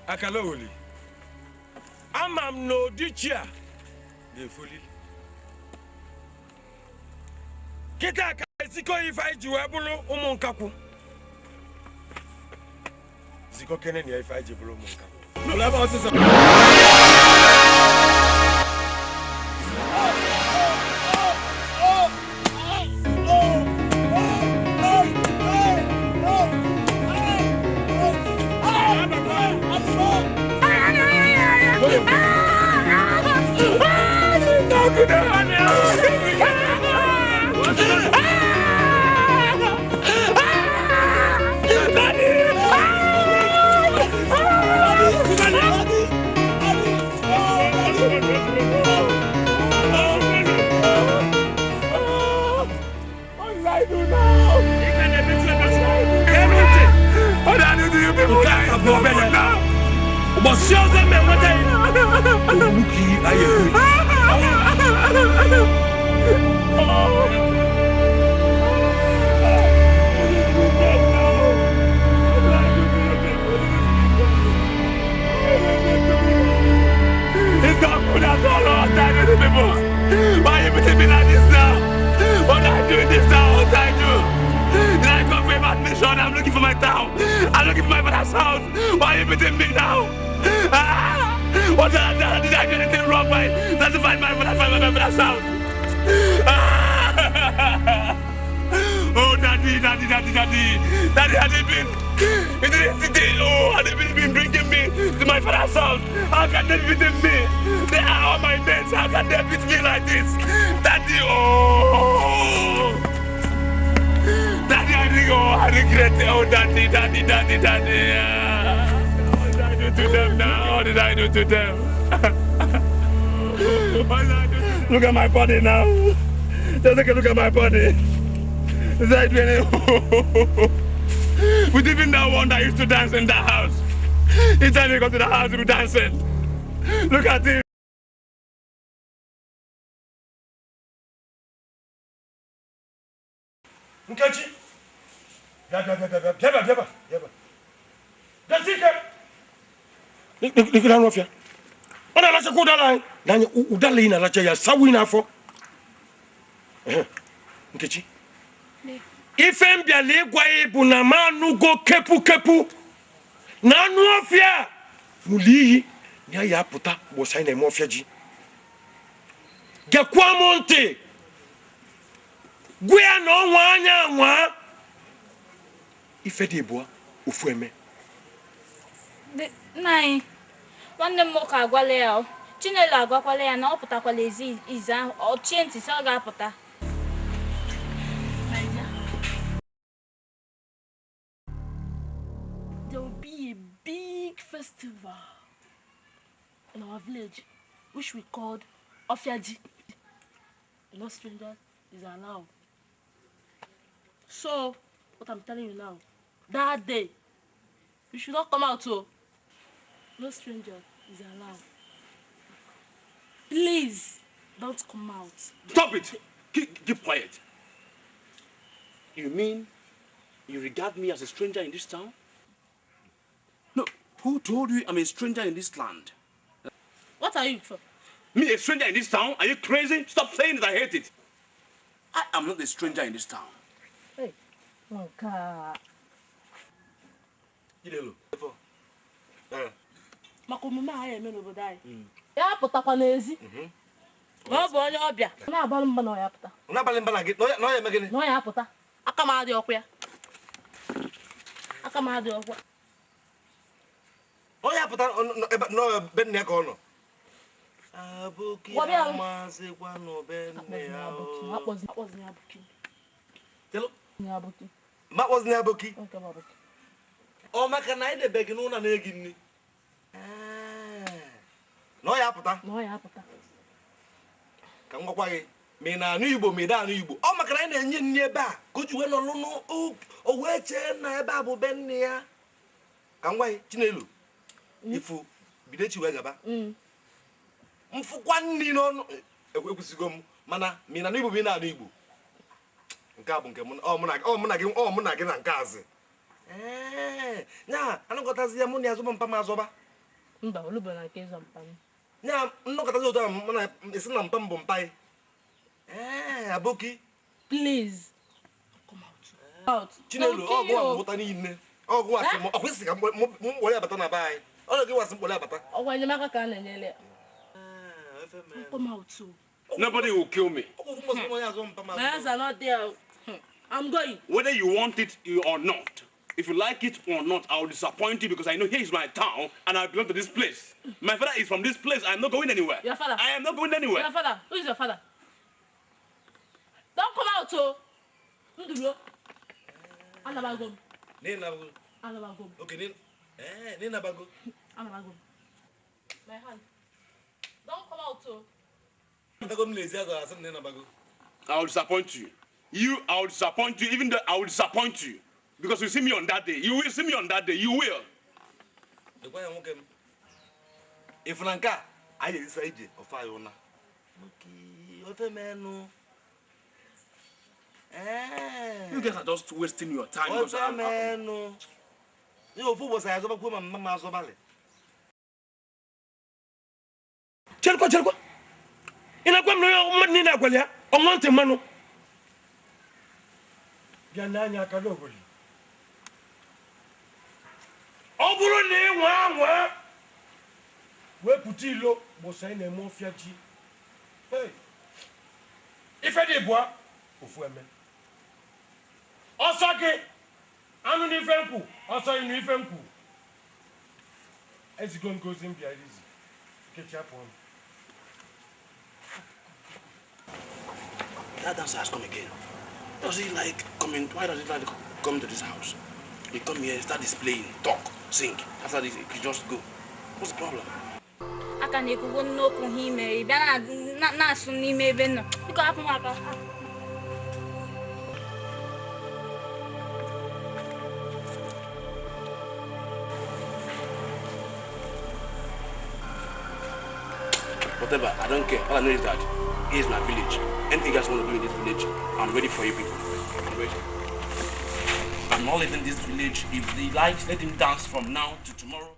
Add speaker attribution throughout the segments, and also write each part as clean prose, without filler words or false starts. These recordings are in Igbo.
Speaker 1: Akala oli. Ama m na odichi a ga-efolili. Kịta ka ezikọ ife anyị ji wee bụrụ ụmụ nkakwụ. Zikọ kene na ya ife anyị ji bụrụ ụmụ nkakwụ. N'ụlọ ebe ọsịsọ. Ụbọchị ọzọ m enweta ya ogbuki anyị ekwe. It's not good at all. What I do to people? Why you putting me like this now? What I do this now? What I do? Did I come for admission? I'm looking for my town. I'm looking for my father's house. Why you beating me now? Ah! What did I do? Did I do anything wrong? Why? Not to find my father, find my father's house. Ah! Oh, daddy, daddy, daddy, daddy, daddy, had he been in the city? Oh, had he been bringing me to my father's house? How can they beat me? They are all my mates. How can they beat me like this? Daddy, oh! Daddy, I think, oh, I regret it. Oh, daddy, daddy, daddy, daddy. What did I do to them now? What did I do to them? What did I do to them? Look at my body now. Just take a look at my body. Is that really? With even that one that used to dance in that house. Each time he go to the house, he be dancing. Look at him. Nkechi! Bịa, bịa, bịa, bịa, bịa, bịa, bịa, bịa, bịa. Bịa, ike! Lekere anụ ọfịa. Ọ na-alachakwa ụdara anyị. N'anya ụdara ị na-alacha ya sawu n'afọ. Nkechi. Ife m bịala ịgwa ya bụ na m anụgo kepu kepu na anụ ọfịa ṅụrụ iyi na ya apụta ụbọchị anyị na-eme ọfịa ji. Gekwa m ntị. Gwa ya na ọnwa anya anwa. Ife dị ịbụọ ofu eme.
Speaker 2: Nna anyị, nwanne m nwoke agwala ya o. Chinelo agwakwala ya na ọ pụtakwala ezi izu ahụ. Ọ chie ntị sị ọ ga-apụta.
Speaker 3: There will be a big festival in our village, which we called Ofiaji. No strangers is allowed. So, what I'm telling you now, that day, you should not come out, oh. No stranger is allowed. Please, don't come out.
Speaker 4: Stop it! Keep quiet. You mean you regard me as a stranger in this town? No, who told you I'm a stranger in this land?
Speaker 3: What are you for?
Speaker 4: Me, a stranger in this town? Are you crazy? Stop saying it, I hate it. I am not a stranger in this town.
Speaker 3: Hey, oh God. Maka omume a eme n'obodo anyị. Ya pụtakwa n'ezi. Na ọ bụ onye ọbịa. Ọ na-abalị mba na ọ ya pụta.
Speaker 5: Ọ na-abalị mba na gị, na ọ ya eme gịnị?
Speaker 3: Na ọ ya pụta. Aka m adị ọkwa ya. Aka m adị ọkwa.
Speaker 5: Ọ ya pụta n'ebe nne ya ka ọ nọ. Aboki amazikwa n'obe nne ya.
Speaker 3: Akpọzi ya aboki.
Speaker 5: Ma akpọzi ya aboki. Ọ maka na anyị debe gị n'ụlọ na-egi nri. Na ọ ya apụta.
Speaker 3: Na ọ ya apụta.
Speaker 5: Ka m gwakwa gị, ma ị na-anụ Igbo ma ị da anụ Igbo. Ọ maka na anyị na-enye nri ebe a ka o ji wee nọlụ o wee chee na ebe a bụ be nne ya. Ka m gwa gị, Chinelo, ifu bido echi wee gaba. Mfụkwa nri n'ọnụ ekwesịgo m mana ma ị na-anụ Igbo ma ị na-anụ Igbo. Nke a bụ nke ọ mụ na gị na nke azị. Ee, nya anọkọtazi ya mụ na ya azọba mpa m azọba.
Speaker 3: Mba, olugbo na nke ịzọ mpa m.
Speaker 5: Nya nnọkọtazi otu a mụ na esi na mpa m bụ mpa gị. Ee, aboki.
Speaker 3: Please. Come out. Out.
Speaker 5: Chinelo, ọgwụ a ngwụta niile. Ọgwụ a sị m ọ kwesịrị ka m kpọrọ ya bata na be anyị. Ọ gị wasị m kpọrọ ya bata.
Speaker 3: Ọgwa enyemaka ka a na-enyere ya. Come out too.
Speaker 4: Nobody will kill me.
Speaker 3: My hands are not there. I'm going.
Speaker 4: Whether you want it or not, if you like it or not, I will disappoint you because I know here is my town and I belong to this place. My father is from this place. I am not going anywhere.
Speaker 3: Your father?
Speaker 4: I am not going anywhere.
Speaker 3: Your father? Who is your father? Don't come out, oh. Nduro. Anabagom.
Speaker 5: Ninabago.
Speaker 3: Anabagom.
Speaker 5: Okay, Ninabago.
Speaker 3: Anabagom. My hand. Don't come out, oh.
Speaker 4: I will disappoint you. I will disappoint you, even though I will disappoint you. Because you see me on that day. You will see me on that day. You will.
Speaker 5: If Nanka, I decide of Fiona.
Speaker 4: You guys are just wasting your time.
Speaker 1: Chelko, Chelko. Ina kwa mno mmadụ niile agwala ya ọnwa ntị mmanụ bịa n'anya aka n'obodo ọ bụrụ na ị nwa anwa wepụta ilo gbụsa ị na-eme ọfịa ji ife dị bụa ofu eme ọsọ gị anụ n'ife nkwụ ọsọ ịnụ ife nkwụ ezigo ngozi mbịa izi nkechi apụọ m.
Speaker 4: That dancer has come again. Does he like coming? Why does he like come to this house? He come here, start displaying, talk, sing. After this, he just go. What's the problem?
Speaker 2: I can go no him. Not soon, maybe no. Because I'm
Speaker 4: Whatever, I don't care. All I know is that here's my village. Anything you guys want to do in this village, I'm ready for you people. I'm ready. I'm not leaving this village. If they like, let him dance from now to tomorrow.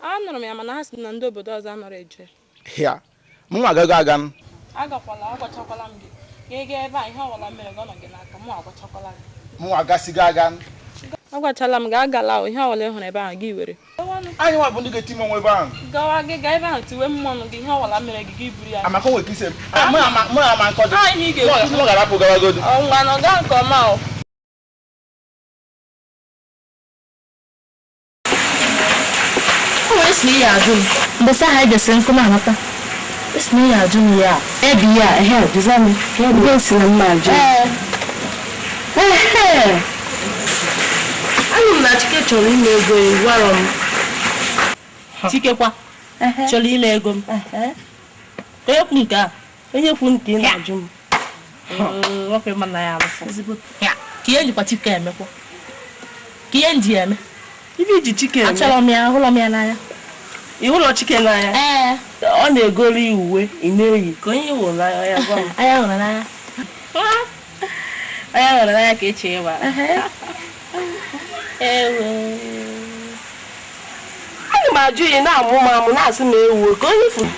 Speaker 6: Anụrụ m ya mana ha sị na ndị obodo ọzọ anọrọ eje.
Speaker 7: Ya, mụ agaghị aga m.
Speaker 6: Agakwala, agwachakwala m gị. Ka ị gaa ebe a ihe ọbụla mere gị ọ nọ gị n'aka, mụ agwachakwala gị.
Speaker 7: Mụ agasigo aga m.
Speaker 6: Agwachala m gị agala o, ihe ọbụla ị hụrụ ebe ahụ gị were.
Speaker 7: Anyị nwa bụ ndị ga-eti mmọnwụ ebe ahụ.
Speaker 6: Gawa gị gaa ebe ahụ tiwe mmọnwụ gị ihe ọbụla mere gị gị buru ya.
Speaker 7: Amaka nwere ike ise mụ na ama nkọ dị.
Speaker 6: Anyị ga-ekwu.
Speaker 7: Mụ ga-arapụ gawagodu.
Speaker 6: Ọ ngwa na ọ gaa nke ọma o.
Speaker 3: Esi ya ajụ m mgbe sa ha jesiri nkụ na-anata esi na ya ajụ m ya ebi ya ehe jụza m ebe esi na mma ajụ ehe anụ m na Chike chọrọ ime ego ya gwarọ m Chikekwa chọrọ ime ego m onye kwu nke a onye kwu nke ị na-ajụ m nwoke ma na ya arụfụ ka ihe njikwa Chike emekwa ka ihe nji eme ibe iji Chike eme achọrọ m ya ahụlọ m ya n'anya ị hụrụ Chike n'anya ee ọ na-egori uwe ị na-eyi ka onye hụrụ n'anya ya gwa m anya hụrụ n'anya anya hụrụ n'anya ka eche ịgba ewe ana m m ajụ ya na-amụ m amụ na-asị m ewu ka onye furu.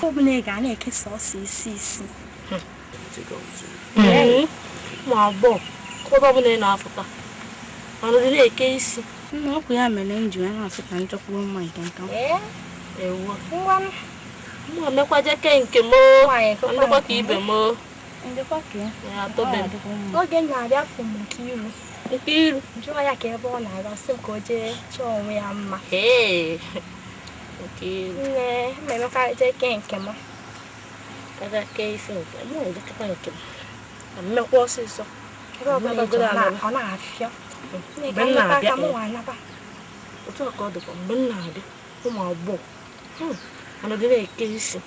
Speaker 8: Ọbụla ị ga na-ekesa ọsọ isi isi.
Speaker 3: Ụmụ agbọghọ ebe ọbụla ị na-apụta mana ụdị na-eke isi.
Speaker 8: Nna ọkụ ya mere m ji wee na-asị ka m chọkwuo mma nke nka m.
Speaker 3: Ewu. Mụ emekwa jeke nke m ndịkwa ka ibe m.
Speaker 8: Ndịkwa ka ya.
Speaker 3: Atobe m.
Speaker 8: Oge m na-abịa afọ m Nkiru.
Speaker 3: Nkiru.
Speaker 8: Jụọ ya ka ebe ọ na-aga sị m ka o jee chọọ onwe ya mma.
Speaker 3: Nkiru.
Speaker 8: Nne, m emekwa jeke nke m.
Speaker 3: Kaja kee isi nke m, ejekwa nke m. Mmekwa ọsịsọ.
Speaker 8: Ebe ọbụla ị jere, ọ na-afịọ.
Speaker 3: Mgbe m na-abịa, otu a ka ọ dịkwa mgbe m na-abịa ụmụ agbọghọ anọdụ na-eke isi.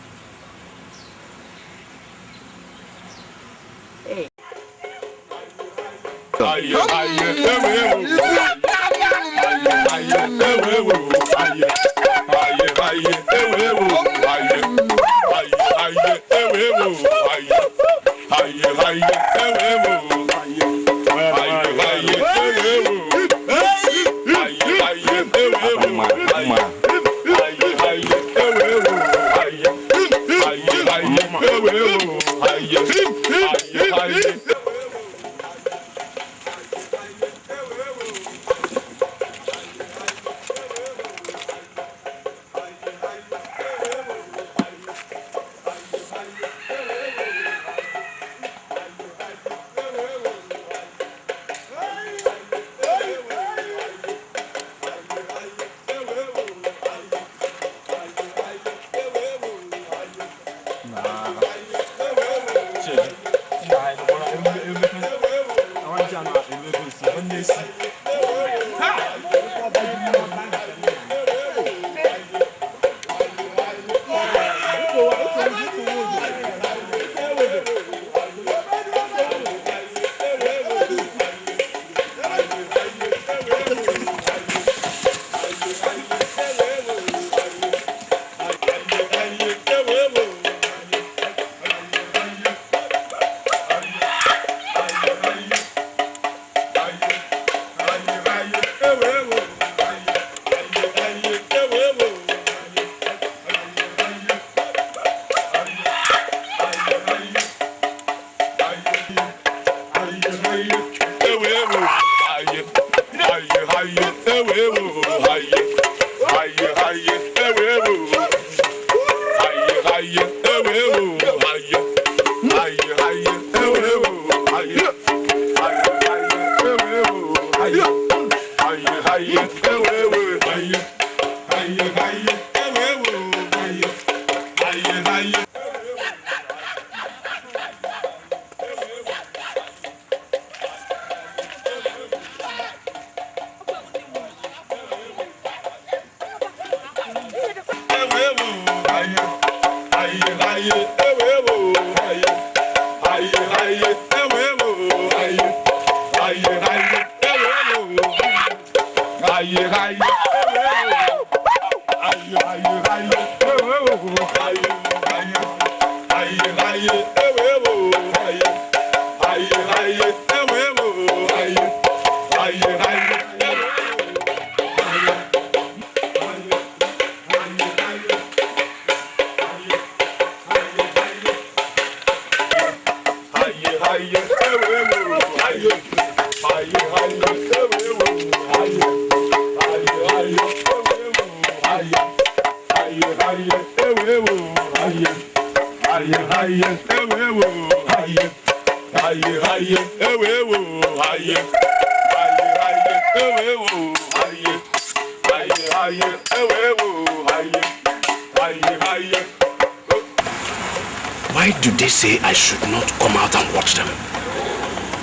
Speaker 4: Why do they say I should not come out and watch them?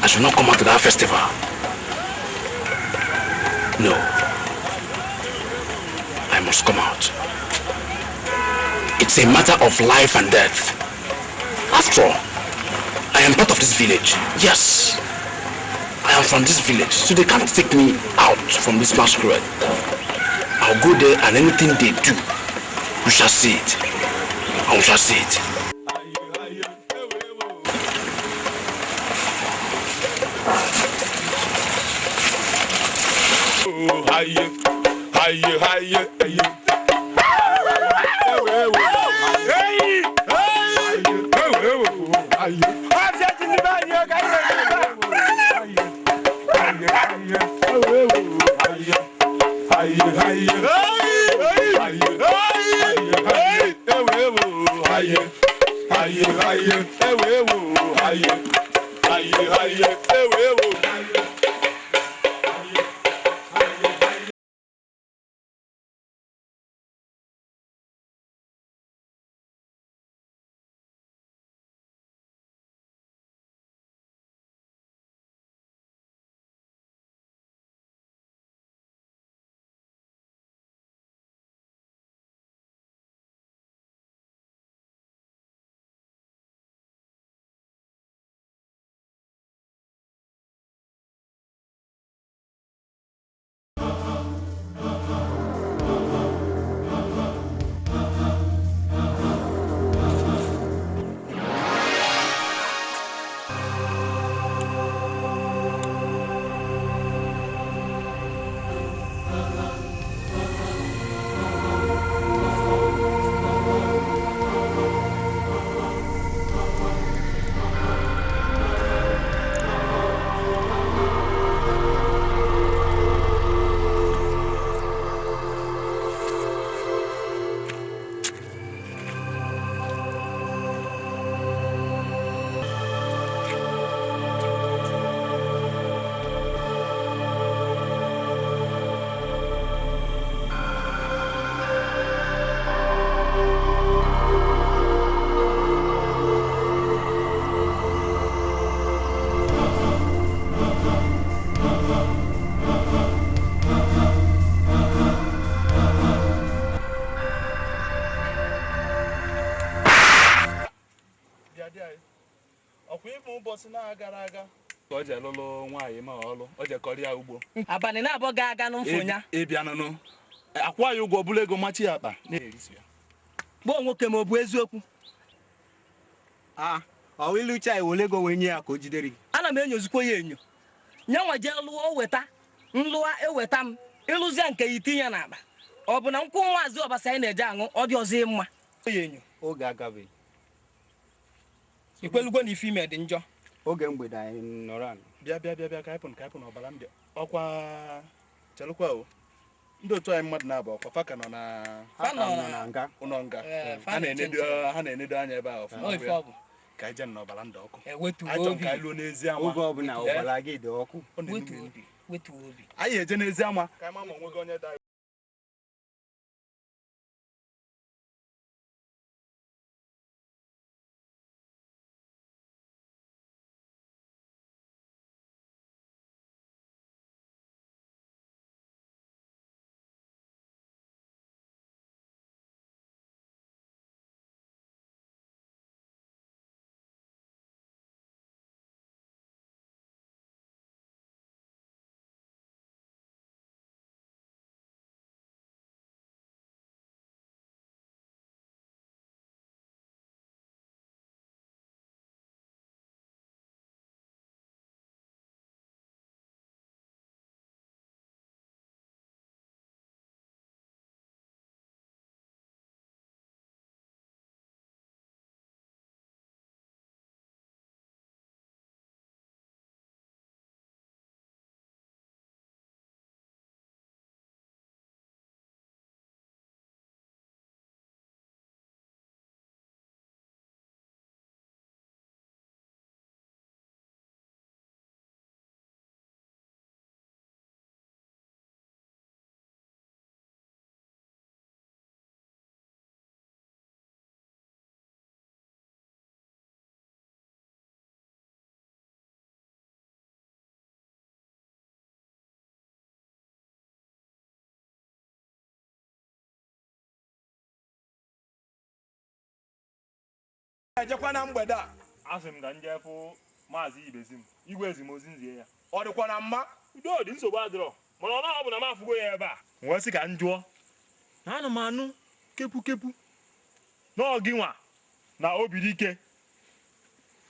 Speaker 4: I should not come out to that festival. No. I must come out. It's a matter of life and death. After all, I am part of this village. Yes. I am from this village, so they can't take me out from this masquerade. I'll go there and anything they do, we shall see it. And we shall see it.
Speaker 3: Abalị na-abọ ga-aga n'mfụ ya.
Speaker 1: Ịbịa nụnụ. Akwụ ya ụgwọ bụla ego machi ya akpa.
Speaker 3: Gboo nwoke ma ọ bụ eziokwu.
Speaker 9: Ah, ọ wụ ilucha ewole ego wee nye ya ka o jidere gị.
Speaker 3: Ana m enyozikwa ya enyo. Nyanwa jee lụọ o weta, nlụa eweta m, ịlụzia nke ya itinye ya n'akpa. Ọ bụ na nkwụ nwaazị Ọbasi anyị na-eje aṅụ, ọ dị ọzọ mma. Ya enyo.
Speaker 9: Oge agabeghị.
Speaker 3: Ikwelugo na ife ime dị njọ.
Speaker 9: Oge mgbede anyị nọrọ ala.
Speaker 1: Bịa bịa bịa bịa ka anyị pụ n'ọbara m bịa. Ọkwa chelụkwa o. Ndị otu anyị mmadụ na-abụ ọkwa fa ka nọ na
Speaker 9: Ha ka nọ na nga.
Speaker 1: Ụlọ nga. Ha na-enedo anya ebe a ọfụma. Ka anyị jee n'ọbara ndụ ọkụ.
Speaker 3: Anyị
Speaker 1: chọrọ ka anyị luo n'ezi ama.
Speaker 9: Oge ọbụla ọbara gị dị ọkụ.
Speaker 3: Wetuo obi.
Speaker 1: Anyị eje n'ezi ama. Ka anyị ma ma onwe gị onye da.
Speaker 10: Ejekwa na mgbede a.
Speaker 11: Asị m ka m jee fụ Maazị Ibezim, igwe ezimozi nzie ya.
Speaker 10: Ọ dịkwa na mma?
Speaker 11: Udo dị, nsogbu adịrọ. Mana ọ na-ọ bụ na m afụgo ya ebe a. Nwee sị ka m jụọ Na ana m anụ kepu kepu. Na ọ gị nwa na Obidike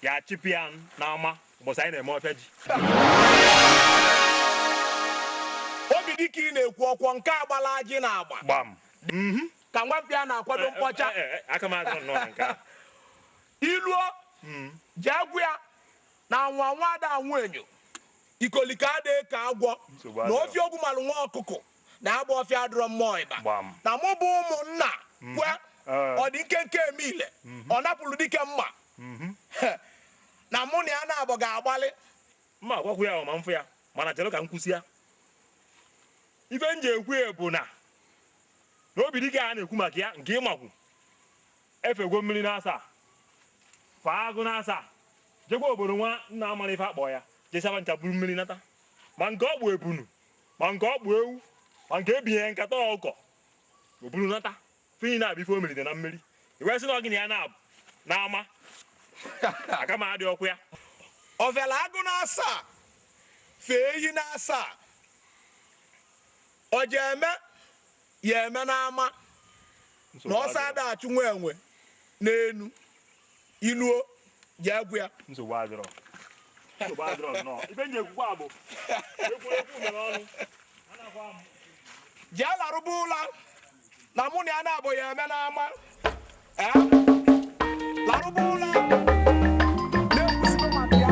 Speaker 11: ya chịpụ ya n'ama ụbọchị anyị na-eme ọfịa ji.
Speaker 10: Obidike ị na-ekwu ọkwọ nke agbala ajị na agba.
Speaker 11: Gbam.
Speaker 10: Ka nwapịa na-akwado mkpọcha.
Speaker 11: Aka m adịrọ nnọọ na nke a.
Speaker 10: Iluo jee gwa ya na nwa nwa ada anwụ enyo ikolike adịghị ka agwọ na ofi ogwu malụ nwa ọkụkọ na agba ọfịa adịrọ mmụọ ịba na mụ bụ ụmụnna kwe ọ dị nkenke emile ọ napụrụ dike mma na mụ na ya na-abọ ga-agbalị
Speaker 11: mma agwakwu ya ma mfụ ya mana chere ka m kwụsị ya. Ife m ji ekwu ya bụ na Obidike a na-ekwu maka ya nke ịmakwu efegwo mmiri na-asa faa agụ na-asa jekwa obodo nwa nna amara ife akpọ ya jesaba ncha buru mmiri nata ma nke ọ bụ ebunu ma nke ọ bụ ewu ma nke ebinye nkata ọkụkọ o buru nata fini na-abụ ife o merite na mmiri iwe sị na ọ gị na ya na-abụ n'ama aka m adị ọkụ ya.
Speaker 10: Ọfịala agụ na-asa fee ehi na-asa ọ ji eme ya eme n'ama na ọsọ ada achụ nwa enwe n'enu iluo jee gwu ya.
Speaker 11: Nsogbu adịrọ. Nsogbu adịrọ nnọọ. Ife m ji ekwukwa bụ ekwurekwu mere ọnụ.
Speaker 10: Jee larụba ụla na mụ na ya na-abụ ya eme n'ama. Larụba ụla na-ekwusigo maka ya.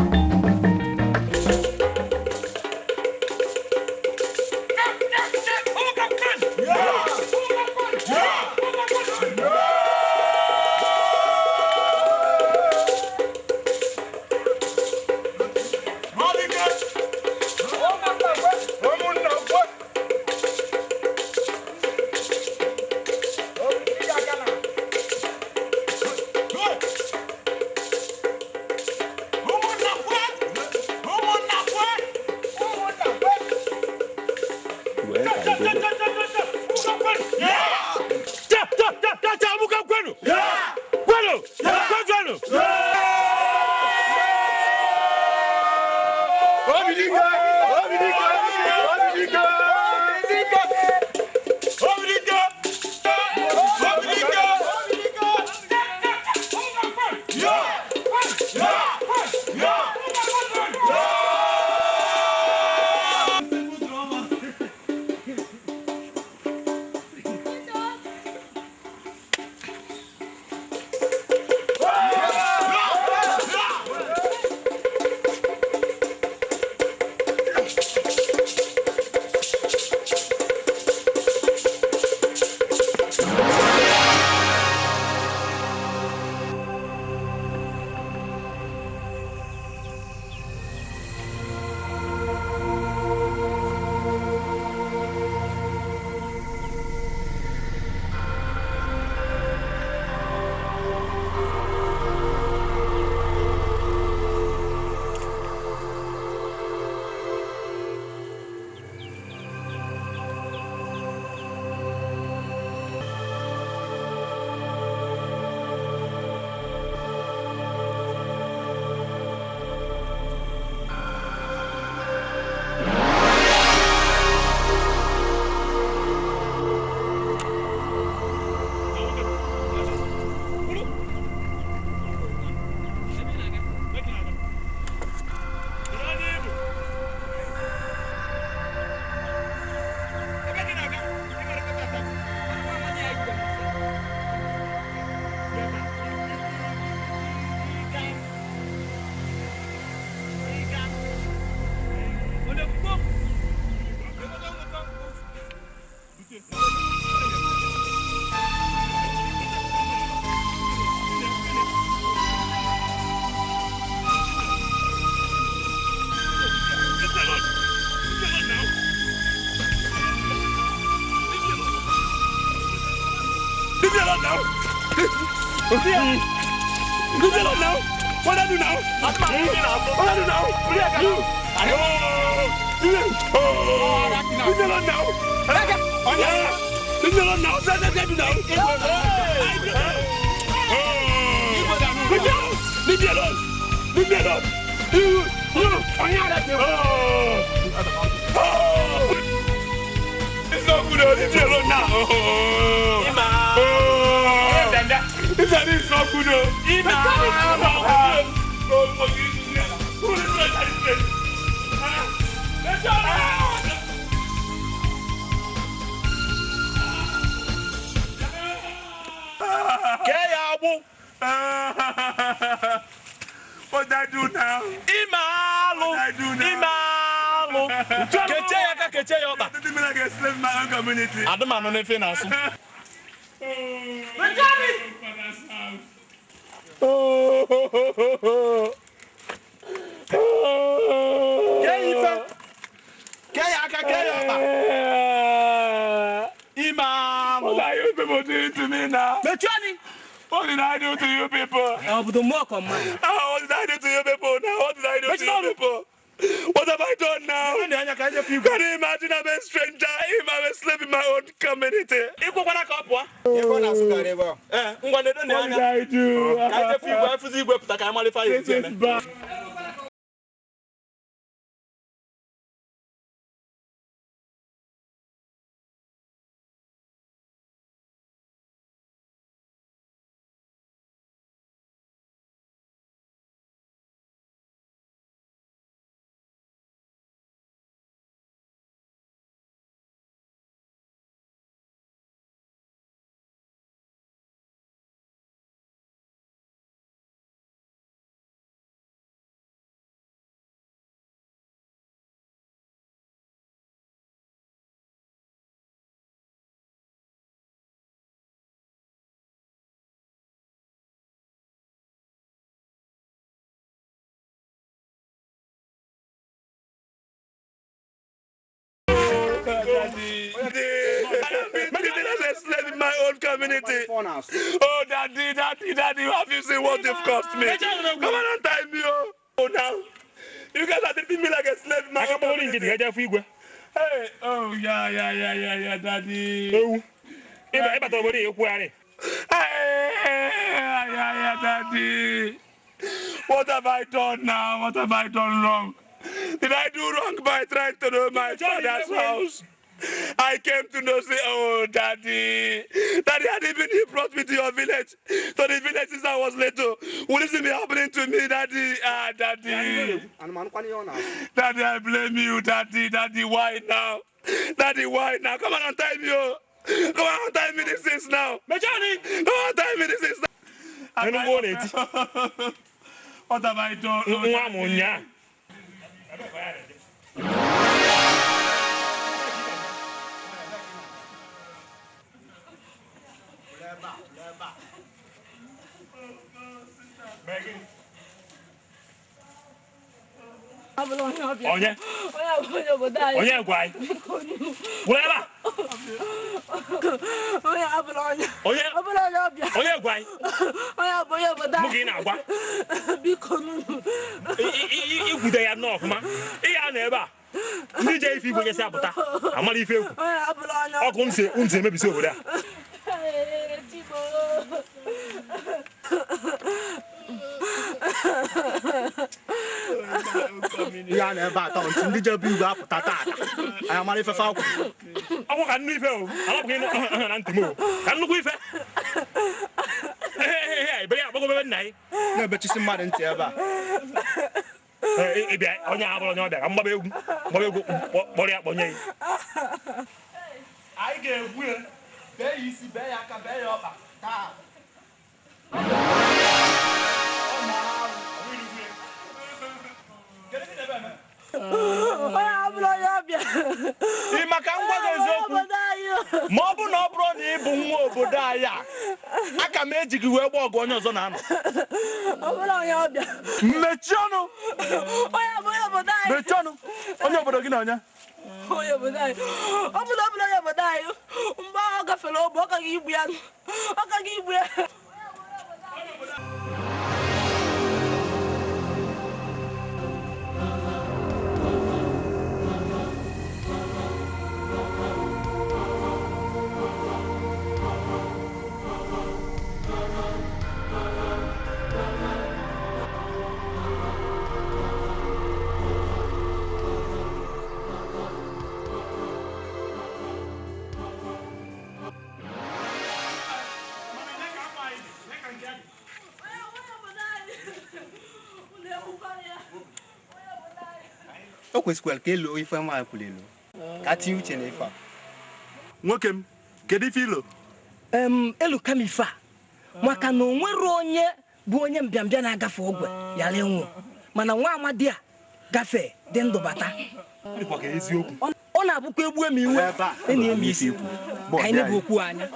Speaker 1: Leave me alone now. What I do now? What I do now? Leave me alone now. Leave me alone now. What I do now? Leave me alone. Leave me alone. It's not good. Leave me alone now. not good. What did I do now?
Speaker 10: Imalo!
Speaker 1: What did I do now?
Speaker 10: Imalo! Keche ya ka keche ya oba.
Speaker 1: Don't me like a slave in my own community.
Speaker 10: I don't know if you
Speaker 1: Oh. What are you people doing to me now? What did I do to you people? What did I do to you people now? What did I do to you people? What have I done now? Can you imagine I'm a stranger? I'm a slave in my own community. What did I do? This is bad. Daddy, I am being treated as a slave in my own community. Oh, Daddy, Daddy, Daddy, have you seen what you've cost me? Come on and tie me, oh. Oh, now. You guys are treating me like a slave in my own community. Hey, oh, yeah, yeah, yeah, yeah, yeah, Daddy. Hey, yeah, yeah, Daddy. What have I done now? What have I done wrong? Did I do wrong by trying to know my father's house? I came to know, say, oh, Daddy. Daddy, had even he brought me to your village. To the village since I was little. Would this be happening to me, Daddy? Ah, Daddy. Daddy, I blame you, Daddy. Daddy, why now? Daddy, why now? Come on and tie me, oh. Come on and tie me this things now. Come on and tie me this things now. What have I done? Oh,
Speaker 11: Onye? Onye gwa Whatever. Onye? Onye gwa Mụ na-agwa. Igwude ya nnọọ ọfụma. Ị ya nọ ebe a. Ndị je ife igwe gesi apụta. Amara ife egwu. Ọkụ ntị emebisi obodo a.
Speaker 7: Ya na ebe atọ ntị ndị je bụ igwe apụta tata. Anyị amara ife fa akwụ.
Speaker 11: Ọkwụ ka nnu ife o. Alapụghị na ntị m o. Ka nnukwu ife. Ebere ya agbago ebe nna anyị.
Speaker 7: Na-ebechisi mmadụ ntị ebe a.
Speaker 11: Ịbịa onye abụrụ onye ọbịa ka mgbaba egwu kpọrọ ya kpọnye ya.
Speaker 10: Anyị ga-egwu ya. Bee ya isi, bee ya aka, bee ya ọkpa. Taa. Ị maka ngwa gị eziokwu ma ọ bụ na ọ bụrụ na ị bụ nwa obodo anyị a aka m eji gị wee gba ọgụ onye ọzọ na-anọ. Mechie ọnụ. Mechie ọnụ. Onye obodo gị na onye?
Speaker 3: Onye obodo anyị. Ọ bụrụ onye obodo anyị mgbe ọ gafere ogbe ọ kaghị igbu ya. Ọ kaghị igbu ya.
Speaker 9: O kwesịkwara ka elo ife nwaanyị kwuru elo ka tinye uche na ife a.
Speaker 1: Nwoke m, kedu ife ilo?
Speaker 12: Elu kama ife a maka na o nwere onye bụ onye mbịambịa na-agafe ogwe yara ịnwụ mana nwa amadi a gafee dị ndụ bata. Ọ na-abụkwa egbu m iwe enyi m isi ka anyị na-ebu okwu anya.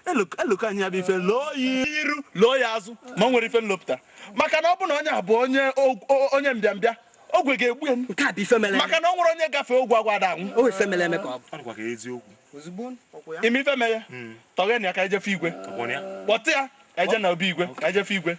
Speaker 1: Eloko anyị abụ ife loo ya iru loo ya azụ ma o nwere ife nlopụta maka na ọ bụ na onye a bụ onye mbịambịa ogwe ga-egbu ya.
Speaker 12: Nke a bụ ife mere
Speaker 1: maka na ọ nwere onye gafee ogwe agwa ada anwụ.
Speaker 12: O ife mere eme ka ọ bụ
Speaker 9: ozugbo
Speaker 1: ime ife mere tọgheni ya ka ejefe igwe kpọta ya eje na obi igwe ka ejefe igwe.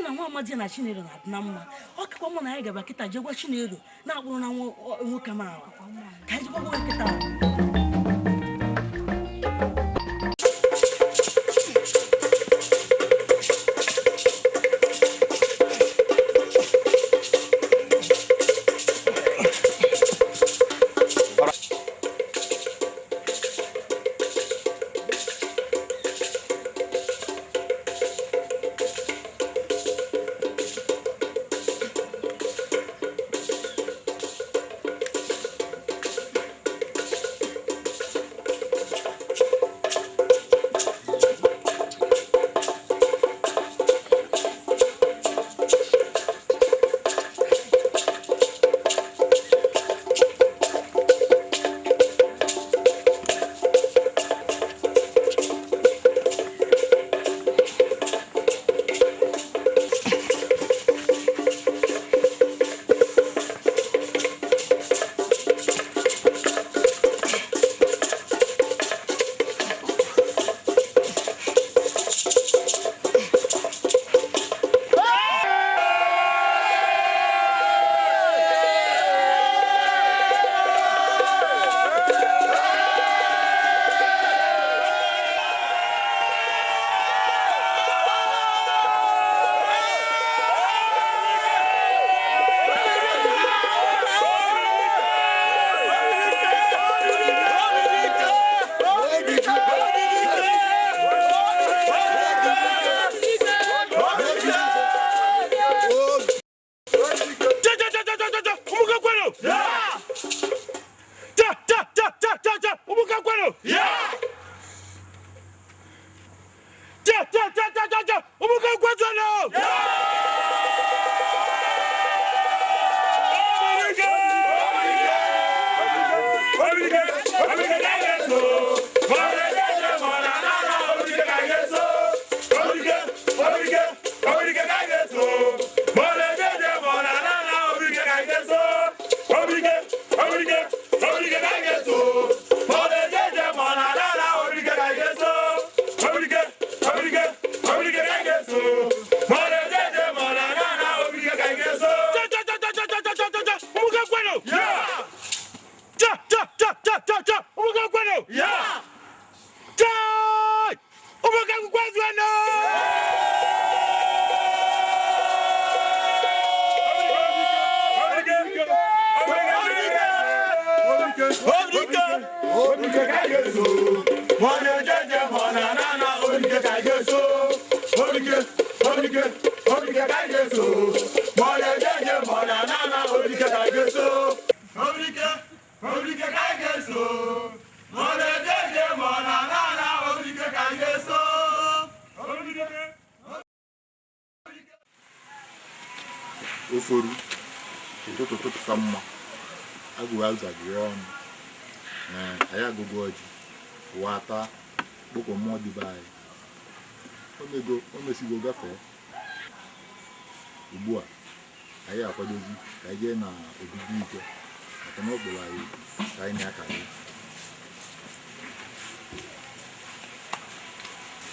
Speaker 3: Na nwa amadi na Chinelo na-adị na mma ọ kakwa mụ na anyị gaba kịta jee gwa Chinelo na-akpụrụ na nwoke m ahụ ka anyị jekwa gwa kịta.
Speaker 1: Obrigado.
Speaker 13: Chiforu ụtụtụ ụtụtụ ka mma agụụ azagị ọnụ ee anyị agụgụ ọjị ụwa ata kpokọ mmụọ dị be anyị omego o mesigo gafee ugbu a anyị akwadozi ka anyị jee na obibi ike maka na ọ kpọrọ anyị ka anyị na-akarị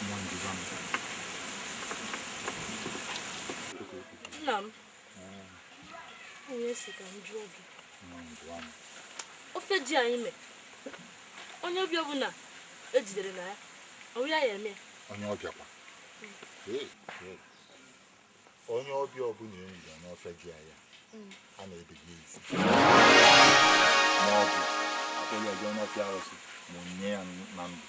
Speaker 13: nwa njiba m.
Speaker 3: Nna m, onye si ka m jụọ gị. Ofe ji anyị mee, onye ọbịa ọbụla ejidere na ya, ọ ya ya eme.
Speaker 13: Onye ọbịa kwa? Onye ọbịa ọbụla enyi n'ofe ji anyị a na-ebeghị isi ma ọ bụ akpọrọ ya jee n'ọfịa arụsị ma o nye ya na ndụ.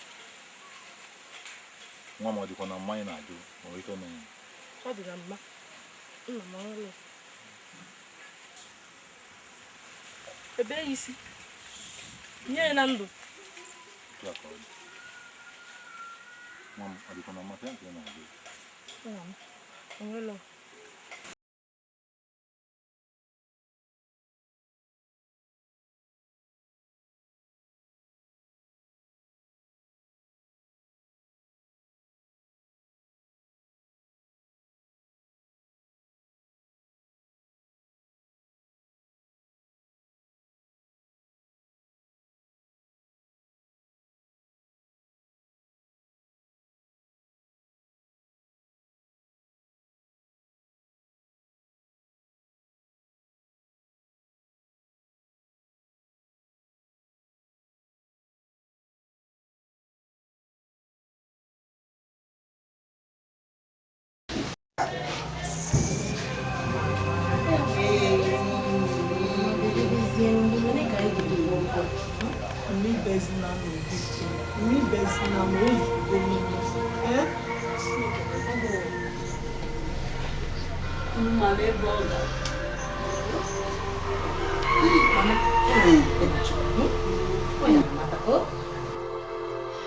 Speaker 13: Nwa m ọ dịkwa na mmanya na-ajụ ma ọ ife mere.
Speaker 3: Ọ dị na mma. Nna m ọrụ. Ebe ya isi nye ya na ndụ.
Speaker 13: Nwa m ọ dịkwa na mmanya nke na-ajụ.
Speaker 3: Nna m, onwelo.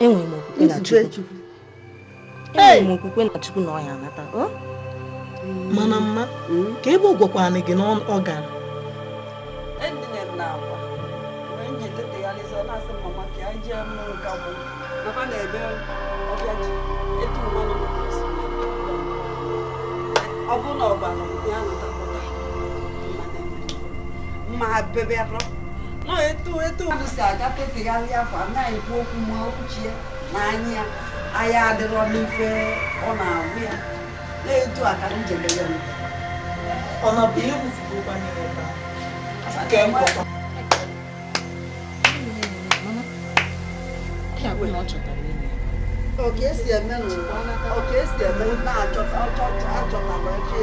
Speaker 3: Enwere m okwukwe na Chukwu. Enwere m okwukwe na Chukwu na ọ ya anata.
Speaker 14: Mana mma, ka ebe ọ gwakwana gị na ọ gara.
Speaker 15: No, etu mmadụ si aga tetegharị afọ anaghị ekwu okwu ma okwuchi ya n'anya anya adịrọ n'ife ọ na-agwụ ya na-etu a ka m jere ya.
Speaker 14: Ọ na bụ ihe kwufugokwa n'ebe a ka m
Speaker 15: ọ ka esi eme n'ụwa, ọ ka esi eme na-achọta achọtara eche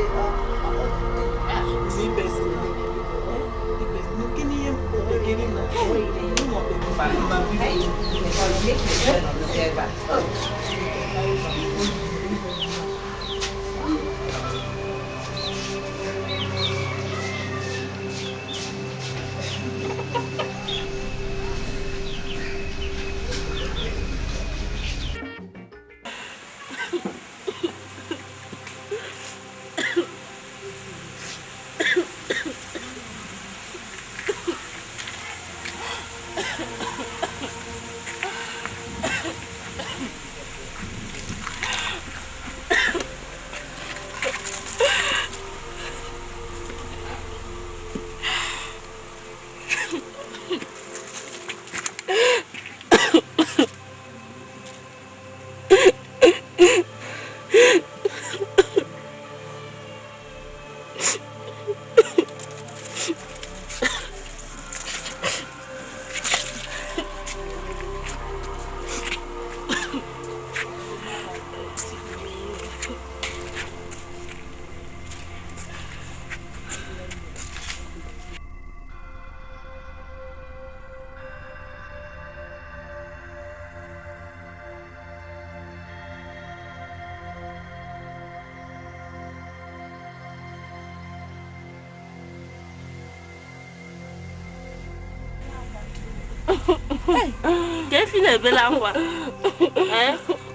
Speaker 3: Ka efi na-ebela akwa.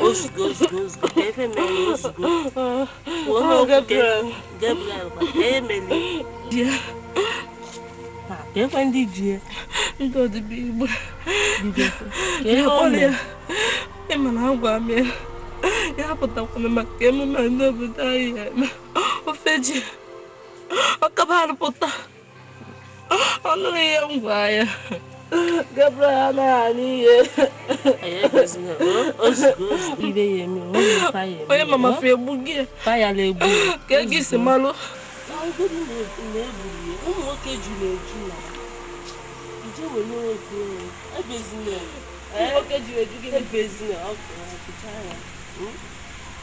Speaker 3: Ozugbo ozugbo ozugbo ka efe mere ozugbo. Kwuo n'okwu Gabriel kwa ka emeli. Ka ekwe ndị ji ya.
Speaker 6: Ndị ọdịbe Igbo.
Speaker 3: Ka ihe o mere.
Speaker 6: Ịma na agwa m ya. Ya pụtakwana maka emume ndị obodo anyị eme. Ofe ji. Ọkaba pụta. Ọ nụrụ ihe m gwa ya. Gabriel anaghị anụ ihe. Onye mama fe egbu gị. Ka gị si malụ.
Speaker 3: Ụmụ nwoke juru eju na. Ije were nwoke ebezina.
Speaker 6: Ụmụ nwoke juru eju gị.
Speaker 3: Ebezina ọkụ kichaa ya.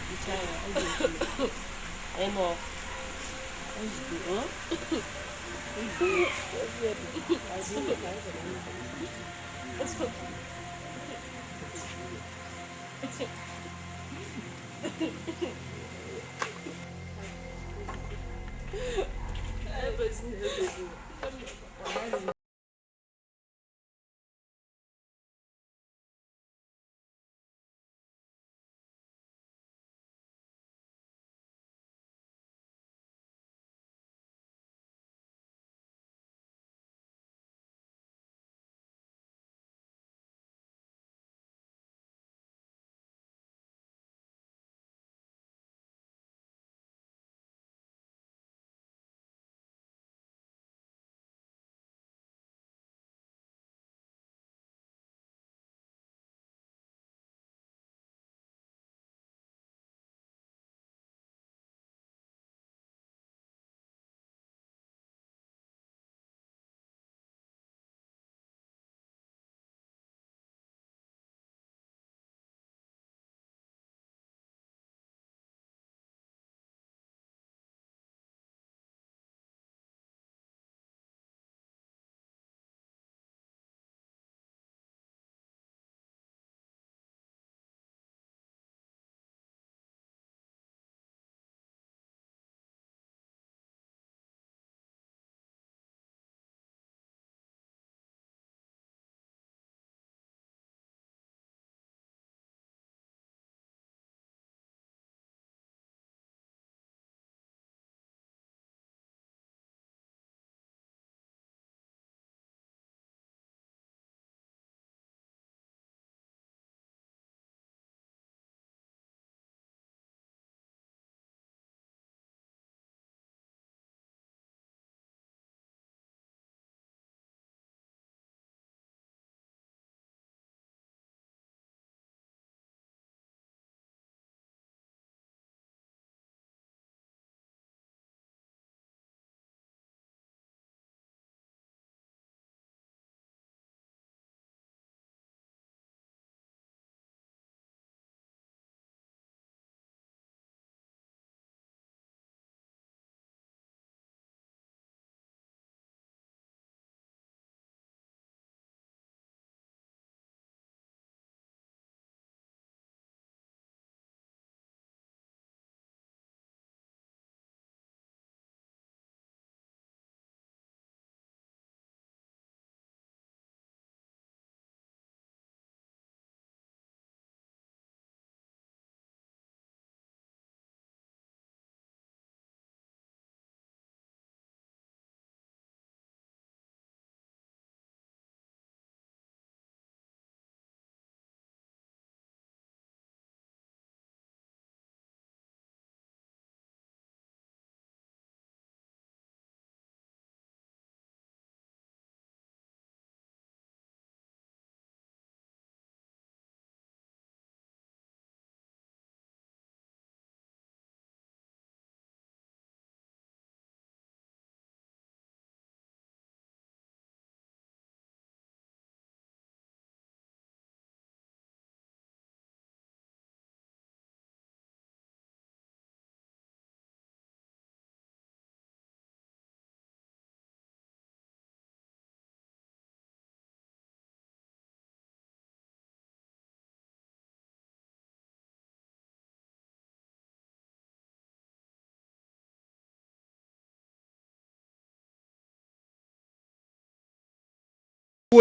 Speaker 3: Kichaa ya. Eno. Ozugbo. Ebezina.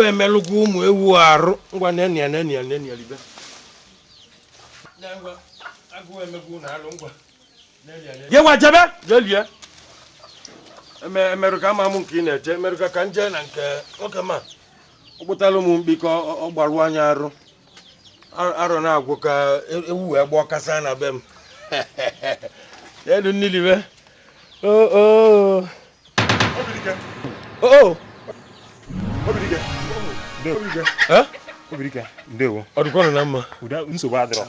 Speaker 5: Emelụgwa ụmụ ewu arụ ngwa nenia nenia nenia libe. Ngwa agụụ emegbu na alụ ngwa. Yewa jebe jelie. Emerụka ama m nke ị na-eche emerụka ka nje na nke oke ma ọ kpụtala ụmụ mkpi ka ọ gbaruo anya arụ arụ na-agwụ ka ewu wee gbọọ kasa na be m. Elu mmiri o o
Speaker 11: Obidike. Obidike. Ndewo.
Speaker 5: Ọ dịkwanụ na mma.
Speaker 11: Nsogbu adịrọ.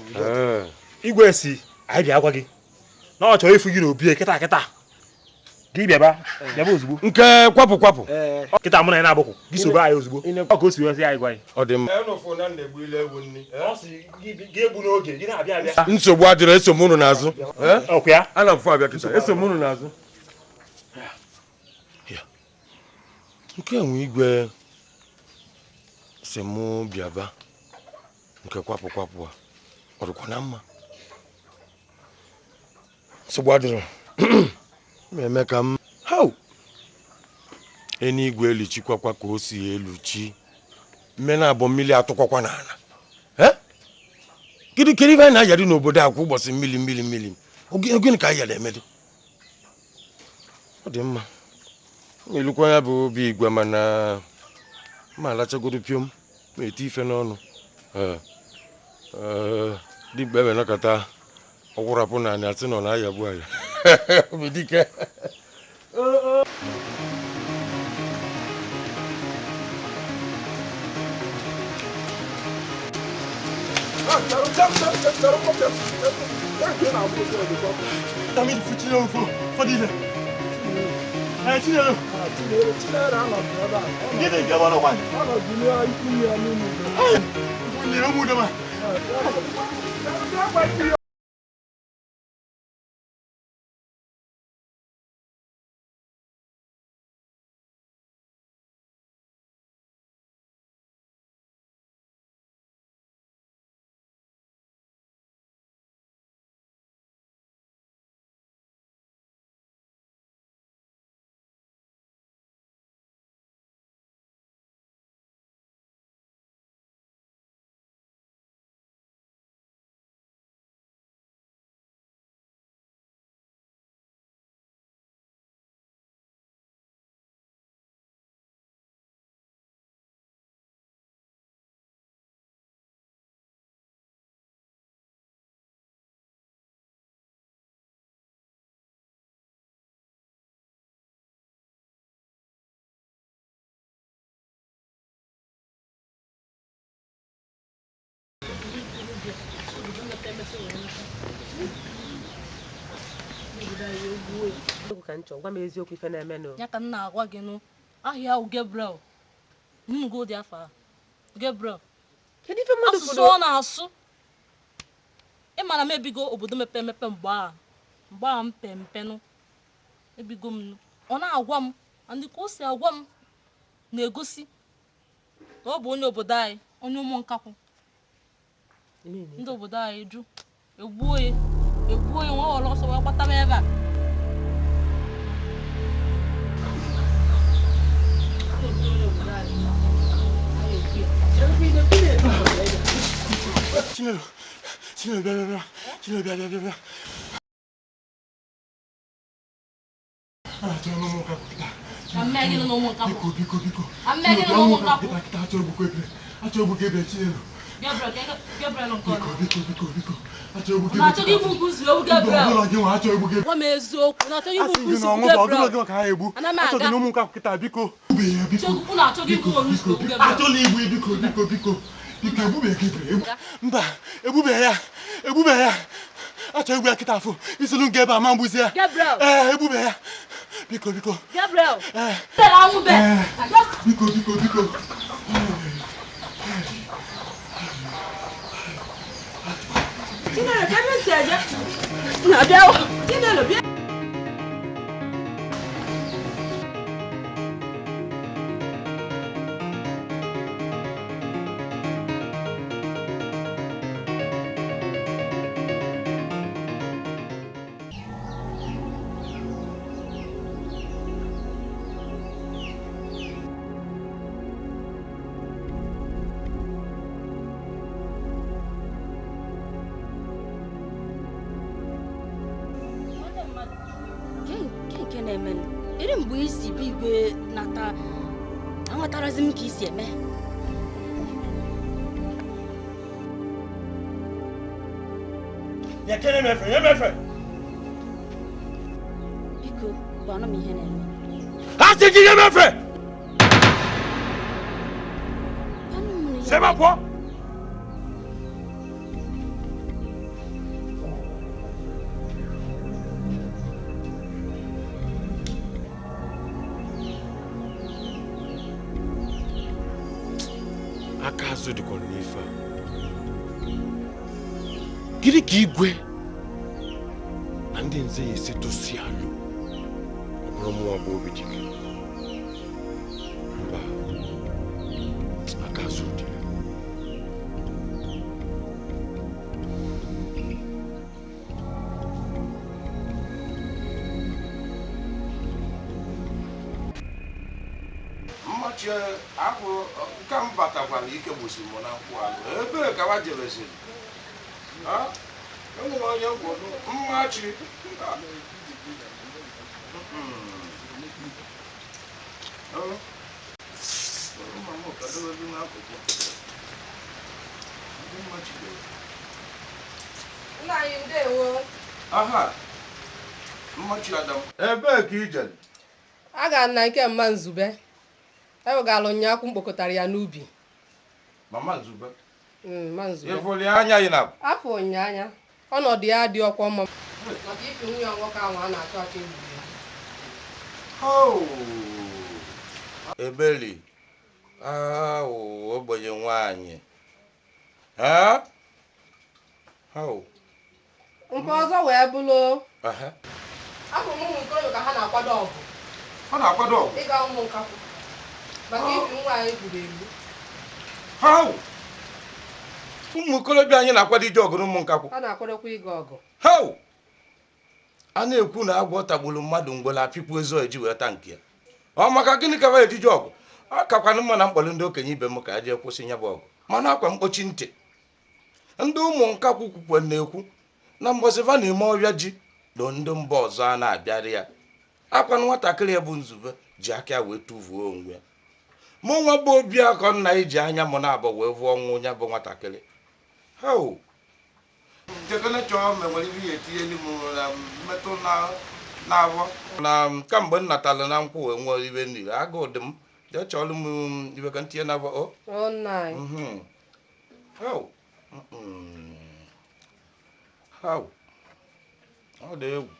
Speaker 11: Igwe si anyị bịa gwa gị na ọ chọrọ ịfụ gị n'obi kịta kịta. Gị bịaba bịaba ozugbo.
Speaker 5: Nke kwapụ kwapụ.
Speaker 11: Kịta mụ na ya na-agbakọ gị sobe anyị ozugbo. Ọ ka o si wee sị anyị gwa anyị.
Speaker 5: Ọ dị mma.
Speaker 11: Ọ sị gị egbu n'oge gị na-abịa abịa.
Speaker 5: Nsogbu adịrọ, eso m unu n'azụ.
Speaker 11: Ọkwa ya?
Speaker 5: Ana m fụ abịa kịta, eso m unu n'azụ. Nke enwe igwe si mụ bịaba nke kwapụ kwapụ a ọ dịkwa na mma. Nsogbu adịrọ. Eme ka m hau enigwe eluchikwakwa ka o si eluchi mme na abọ mmiri atụkwakwa n'ala. Kedu kedu ife anyị na-ayarị n'obodo a kwa ụbọchị mmiri mmiri mmiri gịnị ka anyị yara emedi? Ọ dị mma m elukwa ya bụ obi igwe mana ma alachagodo piom ma eti ife n'ọnụ. Dimkpa ebe nọkọta ọgwụrapụ na anị asị nọ na-ayagbu aya. Obidike.
Speaker 3: Gwa m eziokwu ife na-eme nụ.
Speaker 2: Ya ka m na-agwa gị nụ ahịa ahụ Gabriel nnugo dị afọ Gabriel.
Speaker 3: Kedu ife mmadụ
Speaker 2: asụsụ ọ na-asụ? Ị mara m ebigo obodo mepe emepe mgbe a mpe mpe nụ ebigo m ọ na-agwa m ndị ka o si agwa m na-egosi na ọ bụ onye obodo anyị, onye ụmụ nkakwụ ndị obodo anyị jụ egbuo ya nwa ọrụ ọsọ wee gbata m ebe a.
Speaker 7: Chinelo, Chinelo, bịa bịa bịa, Chinelo bịa bịa bịa bịa. Biko biko biko. Achọrọ egbuka ebere Chinelo.
Speaker 2: Gabriel nke
Speaker 7: Biko biko biko biko. Achọrọ egbuka ebere.
Speaker 2: Na-achọghị igbu nkuzi ewu Gabriel.
Speaker 7: Ọbụla gị nwa achọrọ egbuka ebere.
Speaker 2: Gwa m eziokwu, na-achọghị igbu
Speaker 7: Asị gị
Speaker 2: nkuzi
Speaker 7: na
Speaker 2: ewu
Speaker 7: ọnwụ bụ ọbụla
Speaker 2: Gabriel.
Speaker 7: gị nwa ka ha egbu.
Speaker 2: Ana m
Speaker 7: Achọghị
Speaker 2: aga.
Speaker 7: na ụmụ nka kịta biko.
Speaker 2: Chegbu na-achọghị igbu nkuzi ewu Gabriel.
Speaker 7: Achọla igbu biko biko biko. Biko egbube Gabriel. Mba, egbube ya. Egbube ya. Achọrọ egbu ya kịta afọ. Isolu nke ebe a ma mgbuzi ya.
Speaker 2: Gabriel.
Speaker 7: Ee, egbube ya. Biko biko.
Speaker 2: Gabriel. Gabriel anwụbe.
Speaker 7: Biko biko biko.
Speaker 6: Chinelo, ka ebe si eje? Na-abịa. Chinelo, bịa.
Speaker 2: Na-eme eri mgbe isi bụ igwe nata aghọtarazi m ka isi eme.
Speaker 10: Nyekere m efe, nye m efe.
Speaker 2: Biko, gwanụ m ihe na-eme.
Speaker 10: A sị gị nye m efe. Sebe pụọ.
Speaker 4: Aka azụ dịkwara n'ife a. Gịnị ka igwe na ndị nze ya esi tụsi alụ ọ bụrụ mụnwa bụ Obidike? Mba, aka azụ dị ya.
Speaker 16: Mmachi akwụ nke m batakwara ike gbosiri m na nkwụ ahụ ebee ka wa jebeziri. Enwere onye nkwado mmachi.
Speaker 17: Nna anyị ndewo.
Speaker 16: Aha, mmachi Adam, ebee ka i jere?
Speaker 17: Aga na nke mma Nzube. Ewegala ụnyaahụ mkpokọtara ya n'ubi.
Speaker 16: Mama Nzube?
Speaker 17: Mma Nzube.
Speaker 16: Ịfụli anya ị na?
Speaker 17: Afọ ụnyaanya. Ọnọdụ ya dị ọkwa mma. Maka ifi nwunye nwoke ahụ a na-achọ achọ egburu ya.
Speaker 16: Ebeli, ahụ ogbenye nwaanyị.
Speaker 17: Nke ọzọ wee bụrụ. Afọ ụmụ nkorobịa ka ha na-akwado ọgụ.
Speaker 16: Ha na-akwado ọgụ?
Speaker 17: Ịga ụmụ nkakwụ. Maka ifi nwaanyị gburu egbu.
Speaker 16: Ụmụ okorobịa anyị na-akwado ije ọgụ n'ụmụ nkakwụ.
Speaker 17: Ha na-akwadokwa ịga ọgụ.
Speaker 16: A na-ekwu na agwọ tagburu mmadụ mgbele apịpụ ezo eji wee taa nke ya. Ọ maka gịnị ka ejije ọgụ? Ọ kakwanụ mma na mkpọrọ ndị okenye ibe m ka a jee kwụsị ya bụ ọgụ. Mana akwa mkpochi ntị. Ndị ụmụ nkakwụ kwukwe na-ekwu na mbọsịva na-eme ọbịa ji na ndị mba ọzọ a na-abịarị ya. Akwa nwatakịrị ya bụ Nzube ji aka ya wee tụvuo onwe ya. Mụ nwa bụ Obiakọ nna iji anya m na-abọ wee vụọ ọnwụ ya bụ nwatakịrị. Jekene chọọ ma nwere ihe etinyelu m na mmetụ na-abọ na kamgbe m natara na nkwụ wee nwee ibe niile agụụ dị m jee chọọlụ m ibe ka ntinye n'abọ. Ọ dị egwu,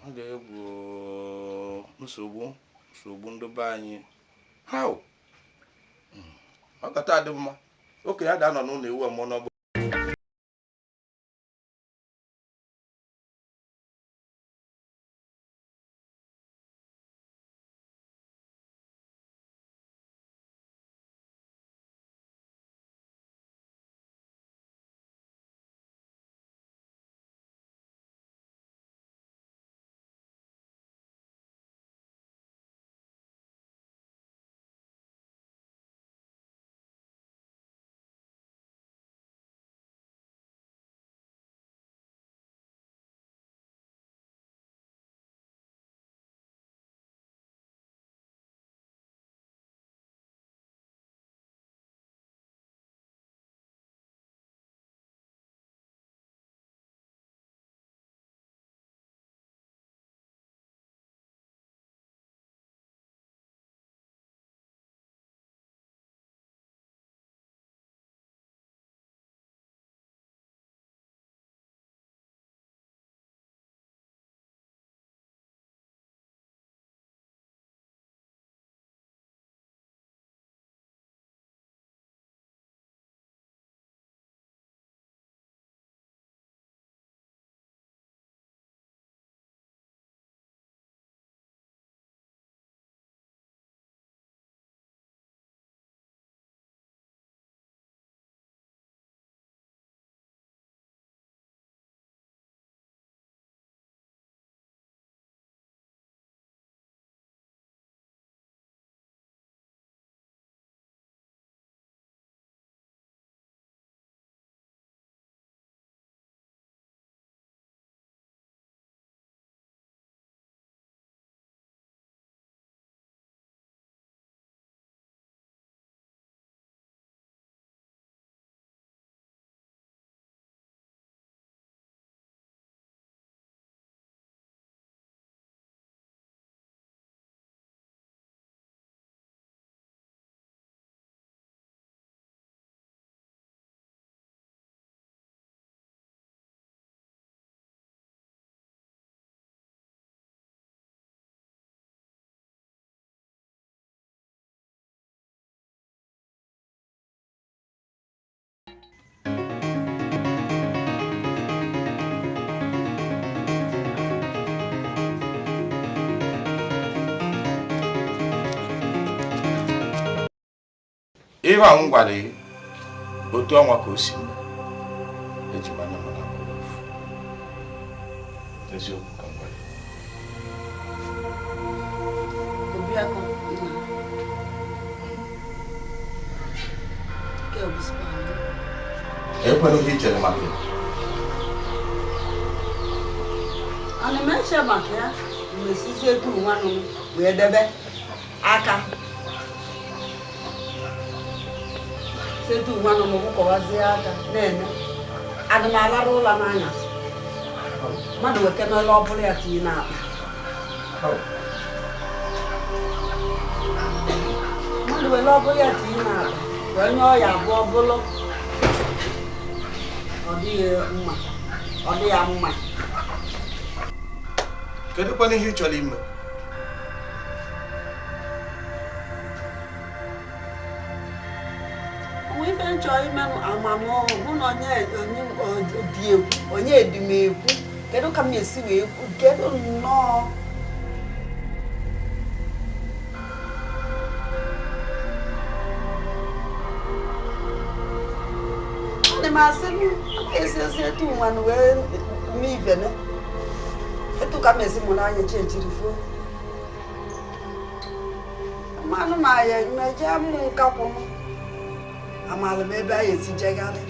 Speaker 16: ọ dị egwu, nsogbu nsogbu ndị be anyị. Ọ kata adị mma okenye ada nọ n'ụlọ ewu ọmụọ n'ọgbọ. Ihe a m gwara gị, otu ọnwa ka o si mee. Eji m anya m na-abụ ofu. Eziokwu ka m gwara gị.
Speaker 15: Obiakụ nna. Nke a bụzikwa anụ.
Speaker 16: Ekwena ihe i chere maka ya.
Speaker 15: Ana m eche maka ya mesizi etu nwanụ m wee debe aka setu nwanụ m kwụkọwazie aka na-eme ana m alarụ ụlọ n'anyasị mmadụ wekenela ọ bụla ya tinye n'akpa mmadụ were ọ bụla ya tinye n'akpa wee nye ọya abụọ bụlụ ọ dịghị mma ọ dị ya mma.
Speaker 16: Kedu kwanụ ihe ị chọrọ ime?
Speaker 15: Onwe ife m chọrọ ime m amamọrụ mụ na onye dị ekwu onye dị m ekwu kedu ka m esi wee kwu kedu nnọọ ana m asị m esi esi etu nwanụ wee mee ivene etu ka m esi mụrụ anya chi ejiri fo mmanụ ma ya meje mụ nkakwụ m amaala m ebe anyị esi jegharị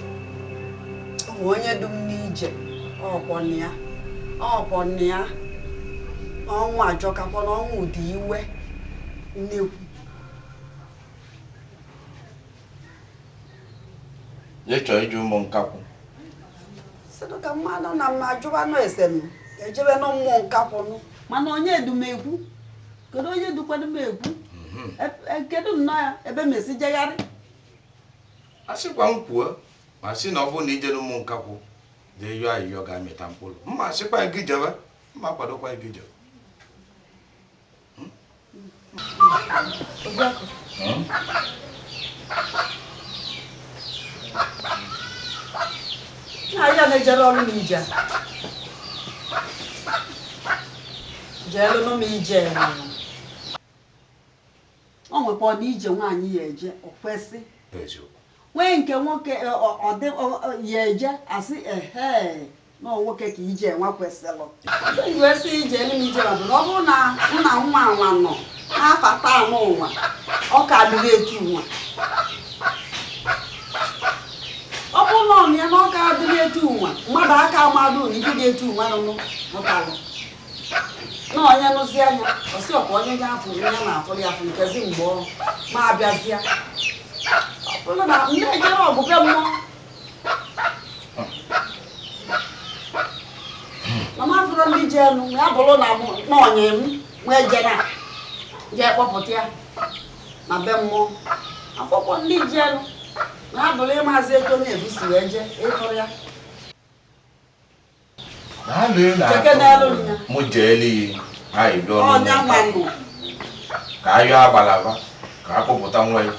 Speaker 15: onwe onye dum n'ije ọkwọ nna ya ọnwụ ajọkakwa na ọnwụ dị iwe nnekwu.
Speaker 16: Ị chọrọ iju ụmụ nkakwụ?
Speaker 15: Sịdụ ka mmadụ na mma ajụba nụ ese m ejebe nụ mmụ nkakwụ nụ mana onye dum ekwu kedu onye dukwanụ m ekwu kedu nnọọ ya ebe m esi jegharị?
Speaker 16: A sịkwa m kwuo ma sị na ọ bụrụ na ije n'ụmụ nkakwụ dị yọọ ayịyọ ga-amịta mkpụrụ mma sịkwa gị jebe mma kwadokwa gị jebe.
Speaker 15: Ahịa na-ejere ọrụ m ije jeelụnụ m ije o nwekwa na ije nwaanyị ya eje o kwesị nwee nke nwoke ya eje asị ehe na nwoke ka ije nwa kwesịrị wee sị ije elu m ije ma bụ na ọ bụrụ na nna nwa nwa nọ n'afata anụ ụwa ọ ka dịrị etu nwa ọ bụrụ na ọ ya na ọ ka dịrị etu nwa mmadụ aka amadụ na ife dị etu nwa nụnụ mụtalụ na onye nụzi anya ọsị ọkwa onye ga-afụ ya na-afụrụ ya afụ nkezi mgbe ọ ma abịazịa ọ bụrụ na nne ejere ọgụbe mmụọ na m afụrụ ndị ji elu ya bụrụ na onye m nwee jere a jee kpọpụta ya na be mmụọ akwụkwọ ndị ji elu na ya bụrụ ịmazi eto na-ebusi wee jee ịfụrụ ya
Speaker 16: mụ jeeli ayịyọ ka ayọ agbalaba ka akpọpụta nwa ya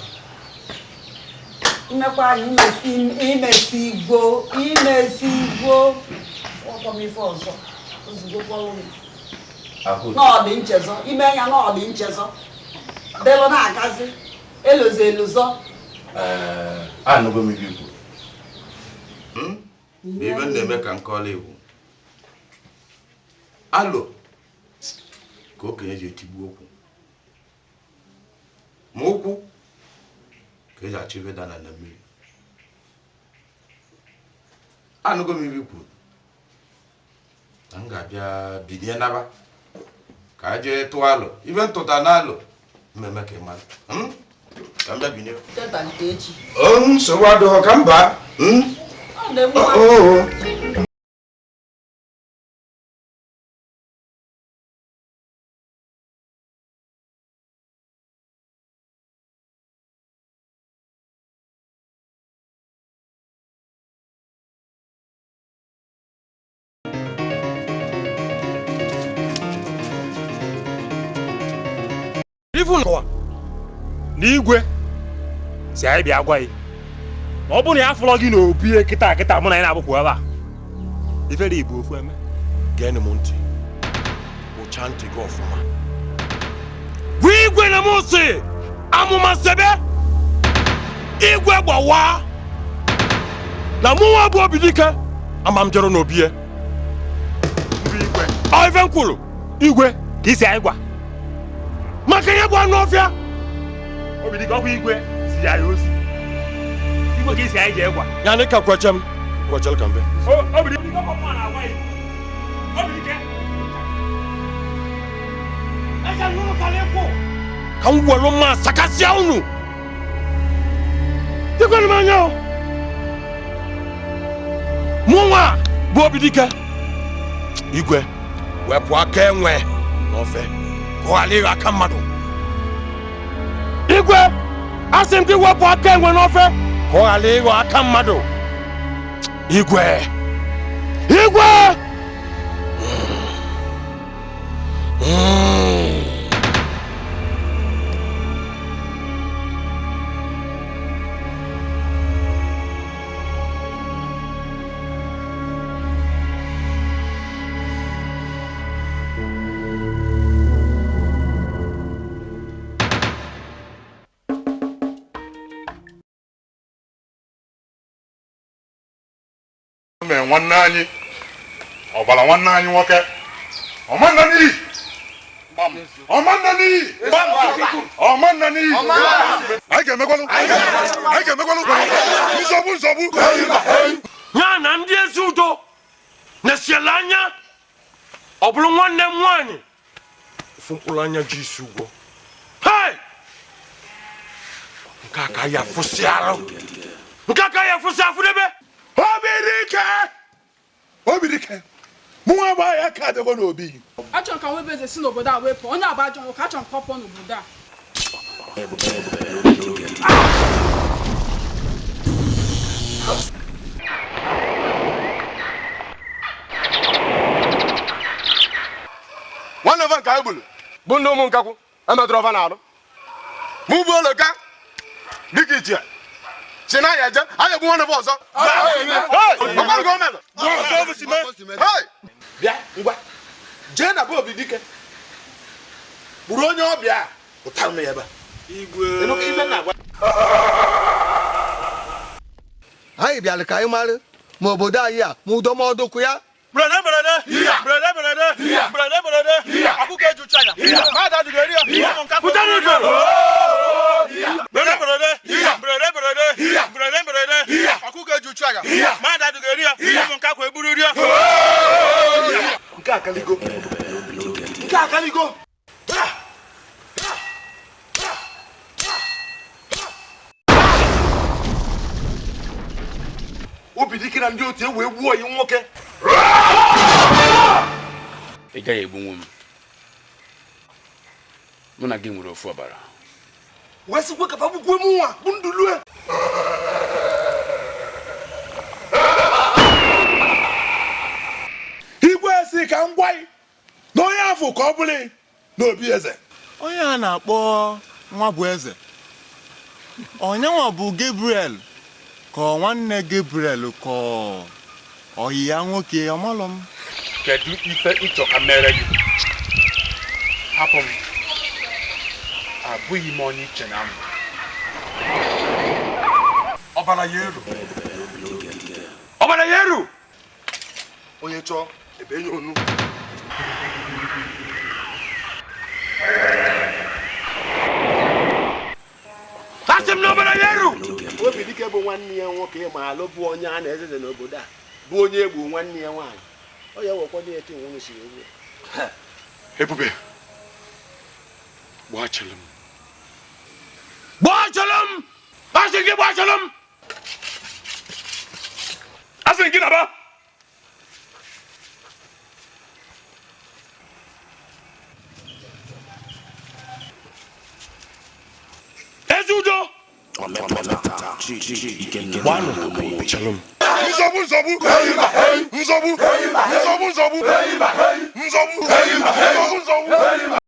Speaker 15: mmekwa anyị imesi igbo ọkwa m ife ọzọ ozugbo kpọrọ m n'ọdị nchezọ ime ya n'ọdị nchezọ dịlụ na-agazi elozo elozọ.
Speaker 16: Anụgo m ibe ikwu ibe m na-eme ka nkọla egwu alo ka okenye ji etigbu okwu ma okwu ka eji achọ ibe dana na mmiri. Anụgo m ibe ikwu na m ga-abịa bilie naba ka a jee tụọ alụ ibe ntụta na alụ mmemme ka ị mara ka m bịa binye nsogbu adịghị ka mba.
Speaker 11: Na igwe si anyị bịa gwa gị na ọ bụrụ na ya fụrọ gị n'obi kịta kịta mụ na ya na-abụkwu ebe a ifere igbo ofu eme.
Speaker 5: Geenụ m ntị, ụcha ntị gị ọfụma.
Speaker 1: Gwa igwe na m sị amụma sebe
Speaker 18: Igwe gbawa na mụnwa bụ Obidike ama m jere n'obi ya. Ọ ife m kwuru igwe
Speaker 11: ka isi anyị gwa
Speaker 18: maka ihe bụ anụ ọfịa.
Speaker 11: Obidike ọkwa igwe si ya ozi. Igwe ka isi anyị jee gwa.
Speaker 18: Ya na ka kweche m kwechere ka mbe.
Speaker 11: Obidike ọkwa mụ na-agwa ya. Obidike.
Speaker 18: Ka m were mma sakasịa unu. Dịkwanụ m anya o. Mụnwa bụ Obidike. Igwe wepụ aka enwe n'ofe ka ọ ghara ịghọ aka mmadụ. Igwe asị m gị wepụ aka enwe n'ofe ka ọ ghara ịghọ aka mmadụ. Igwe igwe
Speaker 13: Nwanne anyị ọbara nwanne anyị nwoke ọmanna n'iyi ọmanna n'iyi ọmanna n'iyi anyị ga-emekwalụ anyị ga-emekwalụ nzọgbu nzọgbu
Speaker 18: ya na ndị ezi udo na-esiela anya ọ bụrụ nwanne m nwaanyị ofu mkpụrụ anya ji isi ụgwọ. Hey! Nke a ka ya fụsị arụ nke a ka ya fụsị afụdebe.
Speaker 10: Obidike! Obidike! Mụnwa bụ ahịa ka adịgo n'obi.
Speaker 19: Achọrọ ka Nwebeze si n'obodo a wepụ onye agba ajọ nwoke, achọrọ ka ọ pụọ n'obodo a.
Speaker 20: Nwanne ọfa nke anyị gburu bụ ndị ụmụ nkakwụ emetụrụ ọfa n'alụ. Mụ bụ oloka dịka ichie si na ya eje anyị egbu nwanne ọzọ.
Speaker 5: Bịa ngwa jee na be Obidike kpụrụ onye ọbịa pụtara m ya ebe a.
Speaker 21: Anyị bịara ka anyị mara ma obodo anyị a ma udo ma ọdụkwu ya.
Speaker 1: Brother, brother, brother, brother, brother, brother, akụkọ eju chanya, mmadụ adịghị eri ya, ụmụ nka
Speaker 18: Pụtara ife.
Speaker 1: Brother, brother, brother, brother, brother, brother, akụkọ eju chanya, mmadụ adịghị eri ya, ụmụ nka kwa eburu ri ya.
Speaker 5: Nke akaligo. Nke akaligo. Obidike na ndị otu e wee gbuo oyi nwoke.
Speaker 4: Ị gaghị egbunwu m. Mụ na gị nwere ofu ọbara.
Speaker 5: Wee sịkwa ka fa gbukwuo m nwa bụ ndulue.
Speaker 10: Igwe si ka m gwa gị na onye afọ ka ọ bụrụ n'obi eze.
Speaker 7: Onye a na-akpọ nwa bụ eze. Onyenwa bụ Gabriel ka ọ nwanne Gabriel ka ọyị ya nwoke ọmalụ m.
Speaker 4: Kedu ife ịchọ ka mere gị? Hapụ m. Abụghị m onye iche na mbụ.
Speaker 18: Ọbara ya eru. Ọbara ya eru.
Speaker 5: Onye chọọ ebe enye onu.
Speaker 18: Asị m na ọbara ya eru.
Speaker 9: Obidike bụ nwanne ya nwoke ma alụ bụ onye a na-ezeze n'obodo a bụ onye egbu nwanne ya nwaanyị. Ọ ya wekwa ndị etu nwunye siri egbu ya.
Speaker 18: Ebube, gbachara m. Gbachara m! Asị gị gbachara m!
Speaker 1: Asị gị naba!
Speaker 18: Ezi udo! Gbanụ, chelụ m.
Speaker 13: Nzọgbu nzọgbu nzọgbu nzọgbu nzọgbu nzọgbu nzọgbu nzọgbu.